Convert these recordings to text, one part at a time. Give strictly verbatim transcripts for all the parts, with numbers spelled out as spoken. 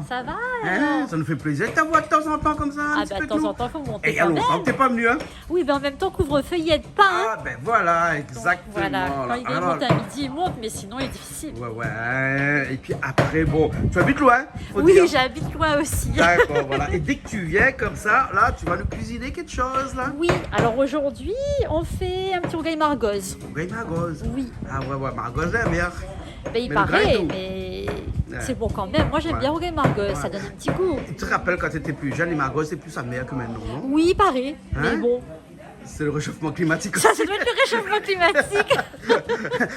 Ça va, hein, alors ? Ça nous fait plaisir de t'avoir de temps en temps comme ça, un petit peu de nous. Ah bah, de temps en temps, faut monter quand même. Et il y a longtemps que t'es pas venu, hein ? Oui, ben en même temps, couvre-feu, il aide pas, hein. Ah ben voilà, exactement. Donc, voilà, quand il veut monter à midi, il monte, mais sinon, il est difficile. Alors, alors. Ouais, ouais. Et puis après, bon, tu habites loin, faut dire. Oui, j'habite loin aussi. D'accord, voilà. Et dès que tu viens comme ça, là, tu vas nous cuisiner quelque chose, là. Oui, alors aujourd'hui, on fait un petit rougail margoz. Rougail margoz. Oui. Ah ouais, ouais, margoz, la mer. Ben, il paraît, mais c'est bon quand même. Ouais. Moi, j'aime bien rougail margoz, ça donne un petit goût. Ouais. Tu te rappelles quand t'étais plus jeune, les margoz, c'est plus amer que maintenant, non ? Oui, il paraît, mais bon. Hein ? C'est le réchauffement climatique aussi. Ça, ça doit être le réchauffement climatique.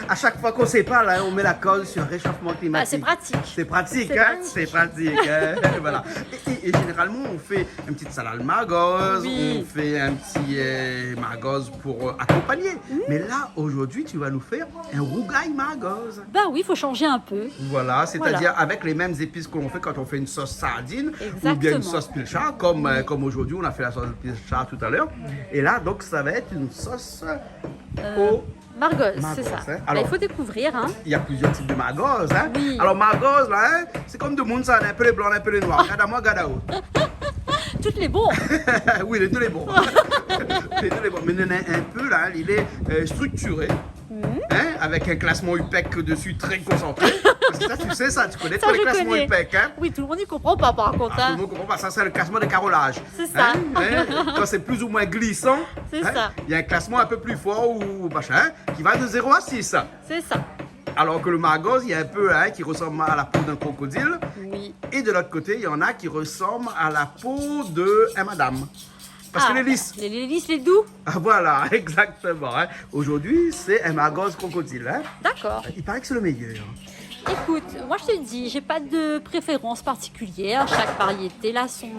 À chaque fois qu'on sépare, là, on met la cause sur le réchauffement climatique. Ah, c'est pratique. C'est pratique, hein ? C'est pratique. C'est pratique, hein ? Voilà. Et, et, et généralement, on fait une petite salade margoz, on fait un petit, euh, margoz pour, euh, accompagner. Oui. Mais là, aujourd'hui, tu vas nous faire un rougail margoz. Ben oui, il faut changer un peu. Voilà, c'est-à-dire avec les mêmes épices que l'on fait quand on fait une sauce sardine ou bien une sauce pilchard, comme, euh, comme aujourd'hui, on a fait la sauce pilchard tout à l'heure. Exactement. Et là, donc, ça va être une sauce, euh, au margoz, c'est ça. Margoz, hein. Alors, il faut découvrir, hein. Il y a plusieurs types de margoz, hein. Oui. Alors, margoz, là, hein, c'est comme deux mondes, ça, un peu les blancs, un peu les noirs. Gard amoin, gard aou. Tout lé bon. Oui, les deux les bons. Les deux les bons. Mais néna un peu, là, il est, euh, structuré. Mhm. Hein, avec un classement UPEC dessus très concentré. Parce que ça, tu sais ça, tu connais le classement UPEC, hein. Ça, je connais. Oui, tout le monde y comprend pas, par contre, hein. Ah, tout le monde comprend pas. Ça, c'est le classement des carrelages. C'est ça. Hein, hein, quand c'est plus ou moins glissant, hein, il y a un classement un peu plus fort ou machin, qui va de zéro à six. C'est ça. Alors que le margoz, il y a un peu, hein, qui ressemble à la peau d'un crocodile. Oui. Et de l'autre côté, il y en a qui ressemblent à la peau de un madame. Parce que lé lis. Ah, lé, lé lis, lé dou. Ah, voilà, exactement, hein. Aujourd'hui, c'est un margoz crocodile, hein. D'accord. Il paraît que c'est le meilleur. Écoute, moi je te dis, j'ai pas de préférence particulière. Chaque variété a son,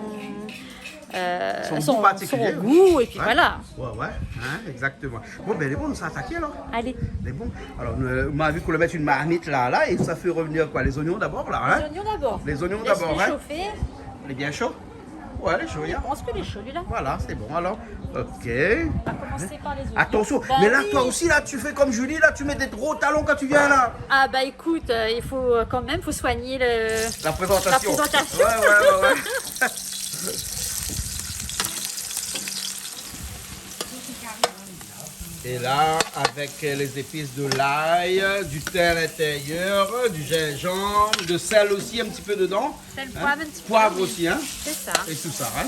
euh, son goût particulier, son goût, et puis voilà. Ouais, ouais, hein, exactement. Bon, ben, lé bon, nou sa atak alor. Allez. Lé bon. Alors, nou, nou la vu k'ou la mèt in marmit la, la, é sa fé revnir koi ? Les oignons d'abord, la, hein ? Les oignons d'abord. Les oignons d'abord, hein ? Laisse-le chauffer. Lé bien sho ? Ouais, lé sho, hein. Je pense que lé sho, li la. Voilà, c'est bon, alors. Ok. On va commencer par les oignons. Attention, mais là, toi aussi, là, tu fais comme Julie, là, tu mets des gros talons quand tu viens, là. Ah, bah, écoute, euh, il faut, euh, quand même, faut soigner le, la présentation. La présentation. Ouais, ouais, ouais, ouais. Et là, avec, euh, les épices de l'ail, euh, du thym à l'intérieur, euh, du gingembre, de sel aussi un petit peu dedans. Sel, poivre, un petit peu, oui. Hein ? Poivre aussi, hein ? C'est ça. Et tout ça, hein ?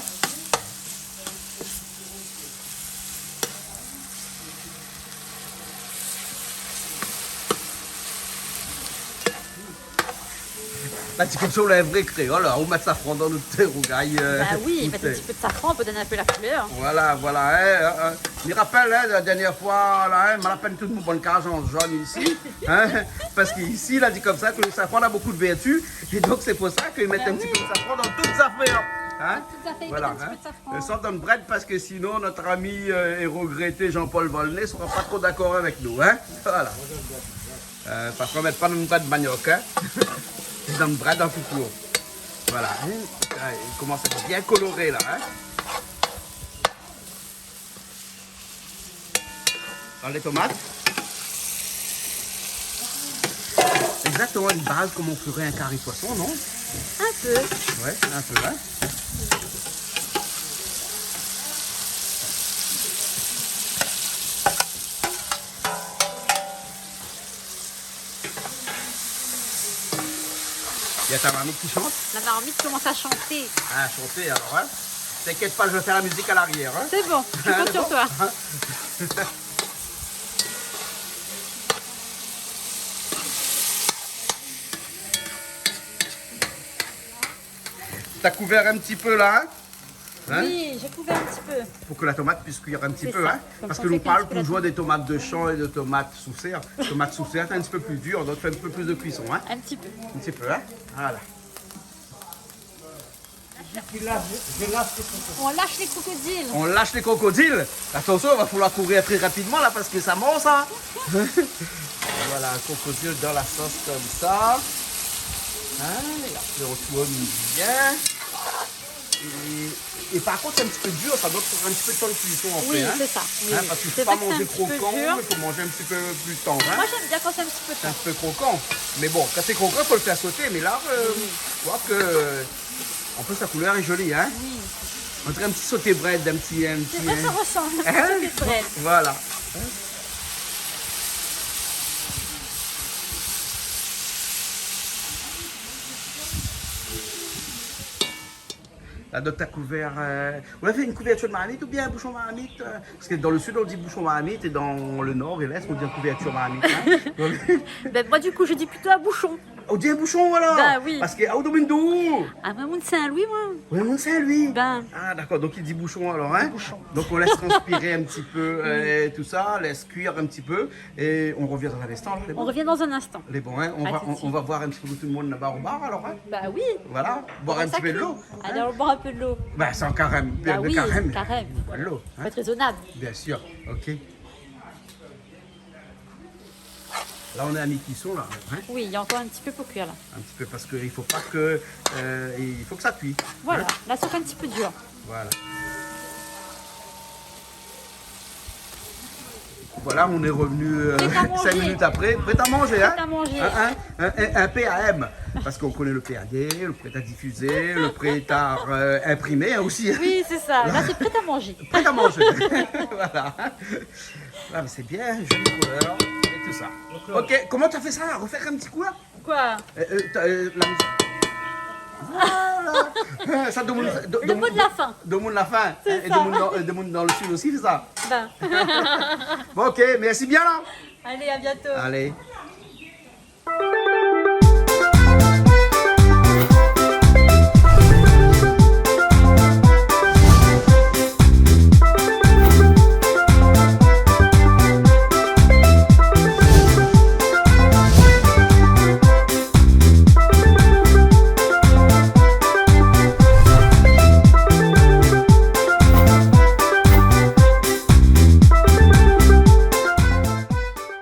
La, ou di konmsa ou lé in vré kréol, la, ou mèt safran dan nout rougay, euh. Bah oui, mèt in ti pé de safran pou donn in pé la koulèr. Voilà, voilà, hein, hein, hein. Mi rapèl, hein, la dernièr foi, la, hein, ma la pinn tout mon bann kaz an zone isi, hein, parske isi, la di konmsa ke le safran na bonpé de vèrtu, é donk sé pou sa ke i mèt in ti pé de safran dan tout zafèr, hein. Tout zafèr, i mèt in ti pé de safran. Voilà, hein. Euh, sof dan brèd, parske sinon nout ami, euh, é rogrété Jean-Paul Volnay sera pa tro dakor avèk nou, hein. Voilà. Euh, parske i mèt pa dan brèd maniok, hein. Dan brèd an tou kour. Voilà, hein. La, i komans a èt bien koloré, la, hein. Dan lé tomat. Exactement, une base comme on ferait un cari poisson, non ? Un peu. Ouais, un peu, hein. Il y a ta marmite qui chante ? La marmite commence à chanter. Ah, chanter alors, hein ? T'inquiète pas, je vais faire la musique à l'arrière, hein ? C'est bon, je compte sur toi. Hein ? T'as couvert un petit peu là, hein ? Hein ? Oui, j'ai couvert un petit peu. Pour que la tomate puisse cuire un petit peu, hein ? C'est ça. Comme ça, ça cuit un petit peu la tomate. Parce que l'on parle toujours des tomates de champ et de tomates sous serre. Tomate sous serre, c'est un petit peu plus dur, donc fais un petit peu plus de cuisson, hein ? Un petit peu. Un petit peu, hein ? Voilà. Je lâche, je lâche les crocodiles. On lâche les crocodiles. On lâche les crocodiles. Attention, il va falloir courir très rapidement là parce que ça mord ça. Voilà, un crocodile dans la sauce comme ça. Hein, et après on tourne bien. Et, et par contre, c'est un petit peu dur, ça doit prendre un petit peu de temps de cuisson après, hein. Oui, c'est ça, oui, oui. Hein, parce qu'il faut pas manger croquant, il faut manger un petit peu plus tendre, hein. C'est vrai que c'est un petit peu dur. Moi, j'aime bien quand c'est un petit peu tendre. C'est un petit peu croquant. Mais bon, quand c'est croquant, il faut le faire sauter. Mais là, euh, je vois que, en plus, la couleur est jolie, hein. Oui. On dirait un petit sauté brède, un petit, un petit, hein. C'est vrai, ça ressemble un petit sauté brède. Voilà. La dot a kouvèr, euh, ou la fé in kouvèrtir marmit oubien in boushon marmit, euh, parske dan le sud, on dit boushon marmit, é dan le nor é lès, on dit in kouvèrtir marmit, hein. Donk ben, moi, du coup, je dis plutôt un bouchon. Ou di in boushon, alor ? Ben oui. Parske, ah, ou domoun d'ou ? Ah, moin, moun Saint-Louis, moin. Oui, moun Saint-Louis. Ben. Ah, dakor, donk i di boushon, alor, hein ? Bouchon. Donc, on laisse transpirer un petit peu, euh, tout ça, laisse cuire un petit peu. Et on revient dans un instant, là, les bons. On revient dans un instant. Les bons, hein. Pas de souci. On va, on, on va voir un petit peu tout le monde là-bas au bar, alors, hein. Bah oui. Voilà, boire un petit peu de l'eau, hein. Allez, on boit un peu de l'eau. Bah, c'est un carême, période de carême. Bah oui, carême. Boire de l'eau, hein. Faut être raisonnable. Bien sûr, ok. Là, on est à mi-cuisson, là, hein. Oui, il y a encore un petit peu pour cuire, là. Un petit peu, parce que il faut pas que, euh, il faut que ça cuit, hein. Voilà, là, c'est un petit peu dur. Voilà. Voilà, on est revenu, euh, cinq minutes après. Prêt à manger. Prêt à manger, hein ? Prêt à manger. Un, un, un, un, un P A M. Parce qu'on connaît le P A D, le prêt à diffuser, le prêt à, euh, imprimer, hein, aussi. Oui, c'est ça. Là, c'est prêt à manger. Prêt à manger. Voilà. Ah, mais c'est bien, jolie couleur et tout ça. Ok, comment t'as fait ça ? Refais un petit coup, là ? Quoi ? Euh, euh, t'as, euh, la musique. Voilà. Ça, domoun, do-, domoun, le mot de la fin. Domoun la fin, hein, et domoun dan, euh, domoun dan le sud aussi, c'est ça. Ben. Bon, ok, merci bien, là. Allez, à bientôt. Allez.